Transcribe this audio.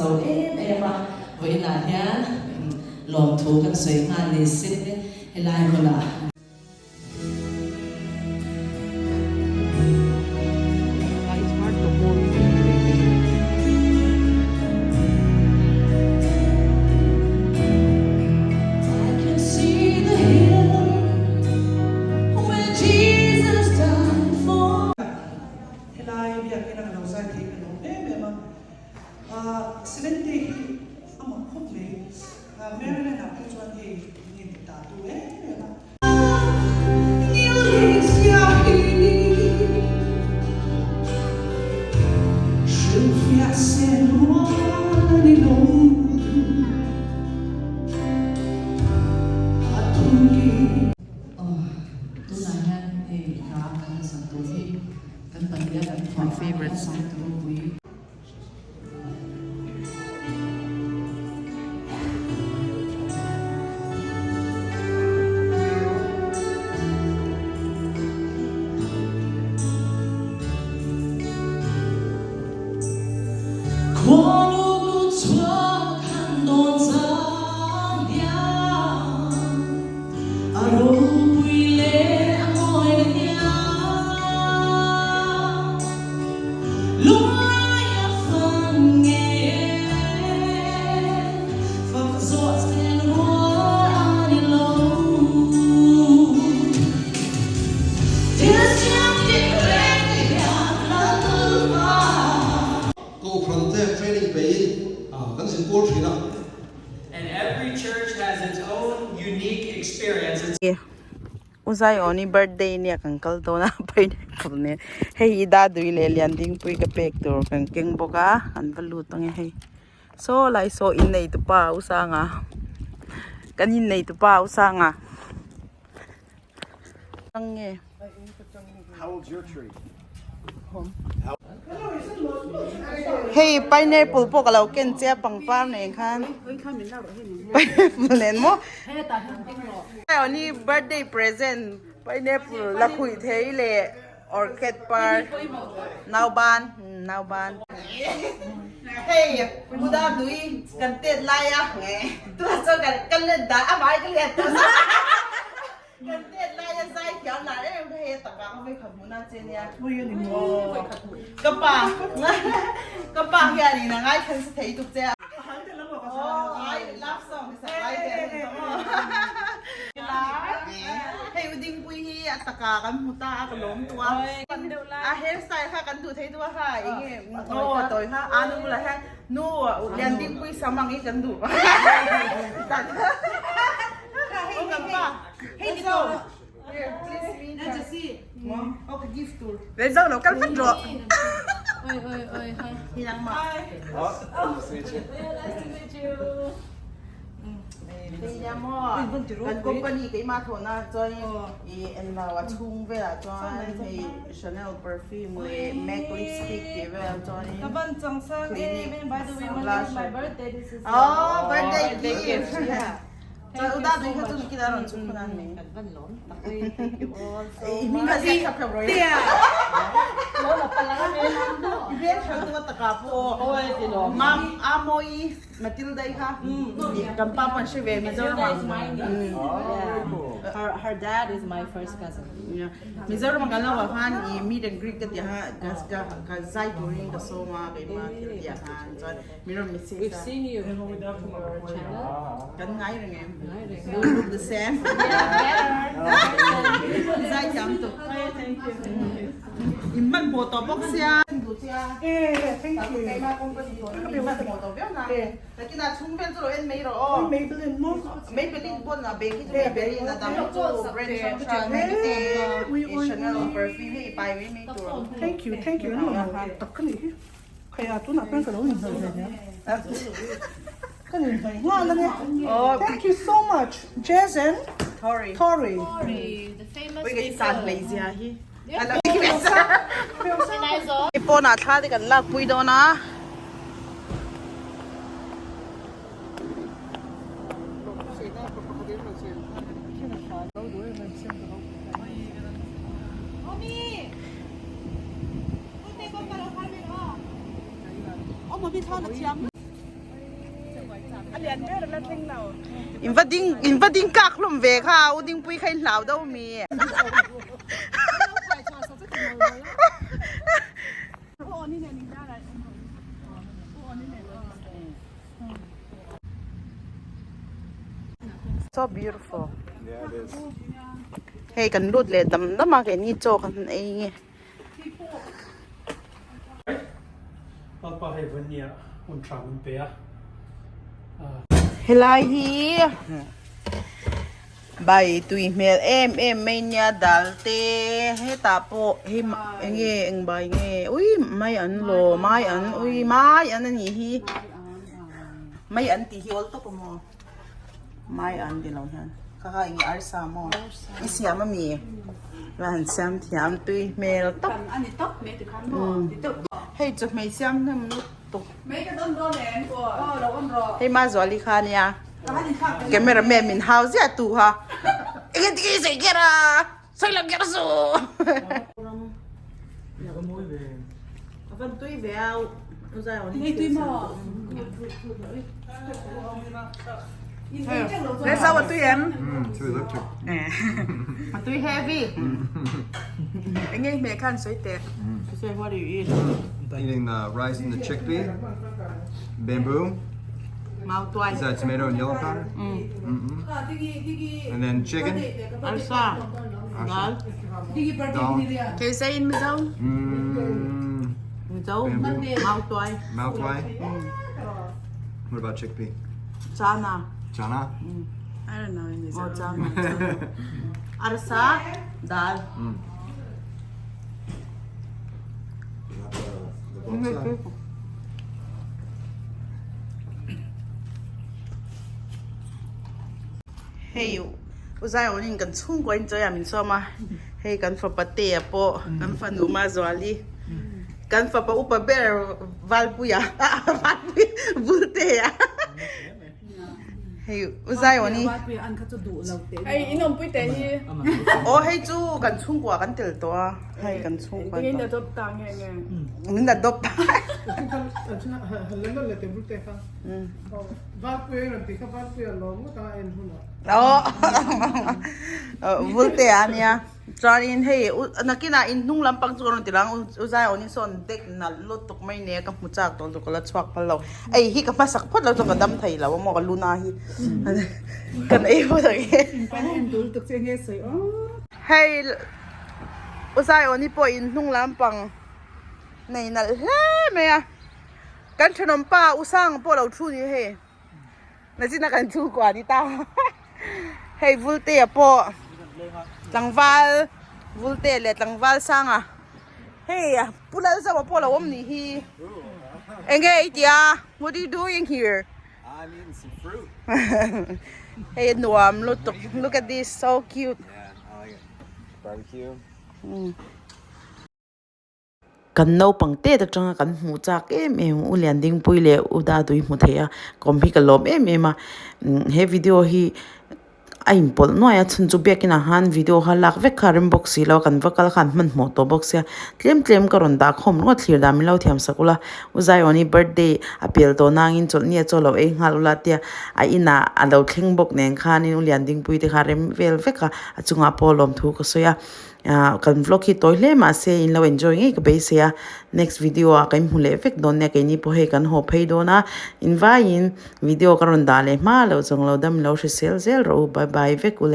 chho em em a, vawiinah hian lawmthu kan sawi nghal ni se helai hmunah. Helai biakina ka lo zai thei ka lawm em em a, Seventy hi a mak khawp mai, Maryland ah phei chuan hei nge min dah tu em em a. Tunah hian hei hla kan sak tur hi kan pahniha kan phuah a sak ropui. Kohhran te training peiin kan zin kual thin a. And every church has its own unique experience. And. U Zaiawni birthday nia kan kal dawn a pineapple nen hei hi Dadui leh Liandingpui ka pek tur kan keng bawk a an va lut ang e hei saw lai saw innei tupa u Sanga kan innei tupa u Sanga ang nge. Hei pineapple pawh ka lo ken che a pangpar nen khan pineapple nen maw ni birthday present pineapple la khuih thei leh orchid par nauban nauban hei Buddha dui kan tet lai a tunah chuan kan let dah a vai ka let tawh. Kan tet laia zai thiam lar em em kha hei a takah ka vawikhat hmuhna che nia. Ka pa ka pa hian in a ngaithla nasa thei tuk che a. Ai love song hi sak lai ve a ni tawh maw. Hei u Dingpui hi a takah kan hmu ta a ka lawm tuk a. A hair style kha kan duh thei tuk a kha enge aw tawi kha a nu bulah hian nu Lian Dingpui sam ang hi kan duh. Vel zo lo kal vat rawh. Kan company keimah thawhna chuan i englo a chhung velah chuan hei Chanel perfume leh MAC lipstick tih vel chuan clinic blusher oh birthday gift. Chuan u Dadui kha chu nikita rawn chhuk khun an mai. Kan van lawm tak e, thank you all so I hming kha ziak thlap thlap rawih. I hmel hrang tu a taka pawh Mam Amawii Matilda-i kha kan pa pawh an hre ve Mizoram ah. Her her dad is my first cousin. Mizoram ah kan lo kal khan i meet and greet ka tih kha ka zai turin ka sawm a keimah thil tih ah khan chuan We've seen you on your channel. Kan ngai reng em? We look the same. Zai thiam tuk. In hman hmuh tawh bawk sia. Eh, thank you. Keimah company tawh in hman hmuh tawh viau na. Nakinah chhung vel chu lo en mai rawh aw. Maybelline maw? Maybelline pawn a bag hi chu Maybelline a dang chu brand hrang hrang Chanel perfume hi i pai mai mai tur. Thank you, thank you. Tak ka nih hi. Khaia tunah khan ka lo inhnawih ve nia. Ka inhnawih nghal a nia. Thank you so much Jazz and Tori. Tori. Tori, the famous Oi ka i san hlei zia hi. People. Pawnah thla te kan lak pui dawn a. In va ding in va ding kak hlawm ve kha u dingpui kha in hlau deuh mi. So beautiful. Yeah, it is. Hei kan lut leh dam dam a keini chaw kan ei nge. Lalpa hei vawinia hun tha min pe a. Helai hi bai tui hmel em em mai nia dal te hetah pawh hei eng nge eng bai nge ui mai an law mai an ui mai an anih hi mai an tih hi awl tawp a maw. Mai an ti lo hian kha kha eng arsa maw i siam a mi va han siam thiam tui hmel tawp hei chawhmeh siam hnem lutuk hei ma zuali kha ania camera man min hau ziah tu kha enge ti nge i sawi kher a sawi lo kher suh Eating the rice and the chickpea, bamboo. Is that tomato and yellow powder? Mm. -hmm. And then chicken. Arsa. Dal. Dal. Can you say in Mizo? Mm. Mizo? Mautuai. Mautuai? What about chickpea? Chana. Chana? I don't know in Mizo. Oh, chana. Arsa, dal. Mm. The, the Hei u Zaiawnin kan chhungkaw in chawi a min sawm a, hei kan fapa Tea pawh kan fanu Mazuali kan fapa upa ber Valpuia Valpuia Vultea hei u Zaiawni aw hei chu kan chhungkua kan tel tawh a hei kan chhungkua min adopt ta. Vulte a nia chuanin hei nakinah in hnung lampang chu ka rawn ti lang u Zaiawnin sawn deck nalh lutuk mai nia ka hmu chak tawh lutuk ka la chhuak phal lo ei hi ka hmasak phawt lo chuan ka dam thei lo a maw ka luna hi kan ei phawt ang e hei u Zaiawni pawh in hnung lampang nei nalh hle mai a. Kan thenawm pa U Sang pawh lo thu ni hei. Nachina kan thu kuah ni ta. Hei Vultea pawh tlangval Vultea leh tlangval Sanga. Hei Pu Lalzauha pawh lo awm ni hi. Enge i tia? What are you doing here? I'm eating some fruit. Hei nuam lutuk. Look at this, so cute. Yeah, I like it. Barbecue. Kan naupang tet atanga kan hmuh chak em em U Liandingpui leh U Dadui hmu thei a kawm hi ka lawm em em a he video hi a inpawlh nuai a chhun chu biakin ah khan video kha lak vek kha a rem bawk si lo a kan va kal khan hmanhmawh tawh bawk sia tlem tlem ka rawn dah khawm ringawt thlir dan min lo thiam sak ula U Zaiawni birthday a pel tawh nangin chawlhni a chaw lo ei nghal ula tia a inah a lo thleng bawk nen khanin U Liandingpui te kha a rem vel vek a a chungah pawh lawmthu ka sawi a. Ah kan vlog hi tawi hle mahse in lo enjoy ngei ka beisei a next video ah kan hmu leh vek dawn nia keini pawh hei kan haw phei dawn a invaiin video ka rawn dah leh hma loh zawng lo dam lo hrisel zel rawh u bye bye vek u le.